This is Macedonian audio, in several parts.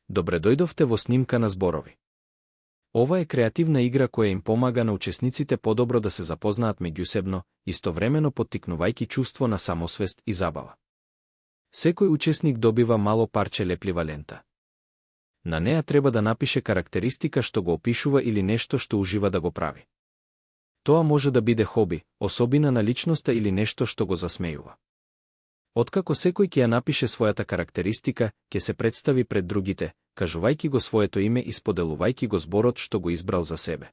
Добре дојдовте во снимка на зборови. Ова е креативна игра која им помага на учесниците подобро да се запознаат меѓусебно, истовремено поттикнувајќи чувство на самосвест и забава. Секој учесник добива мало парче леплива лента. На неа треба да напише карактеристика што го опишува или нешто што ужива да го прави. Тоа може да биде хоби, особина на личноста или нешто што го засмејува. Откако секој ќе ја напише својата карактеристика, ќе се представи пред другите, кажувајќи го своето име и споделувајќи го зборот што го избрал за себе.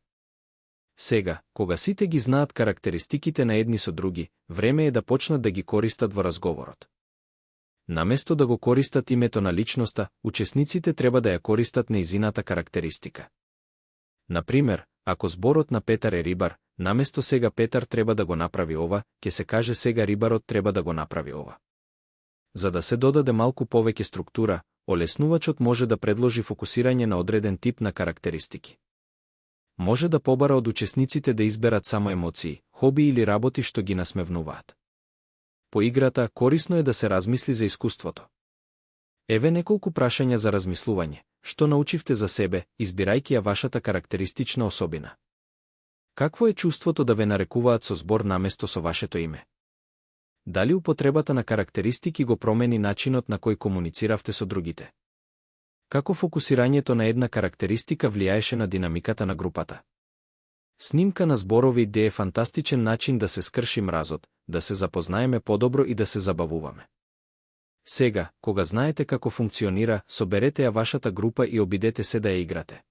Сега, кога сите ги знаат карактеристиките на едни со други, време е да почнат да ги користат во разговорот. Наместо да го користат името на личноста, учесниците треба да ја користат нејзината карактеристика. Например, ако зборот на Петар е рибар, наместо сега Петар треба да го направи ова, ќе се каже сега рибарот треба да го направи ова. За да се додаде малку повеќе структура, олеснувачот може да предложи фокусирање на одреден тип на карактеристики. Може да побара од учесниците да изберат само емоции, хоби или работи што ги насмевнуваат. По играта, корисно е да се размисли за искуството. Еве неколку прашања за размислување. Што научивте за себе, избирајќи ја вашата карактеристична особина? Какво е чувството да ве нарекуваат со збор наместо со вашето име? Дали употребата на карактеристики го промени начинот на кој комунициравте со другите? Како фокусирањето на една карактеристика влијаеше на динамиката на групата? Снимка на зборови е фантастичен начин да се скрши мразот, да се запознаеме подобро и да се забавуваме. Сега, кога знаете како функционира, соберете ја вашата група и обидете се да ја играте.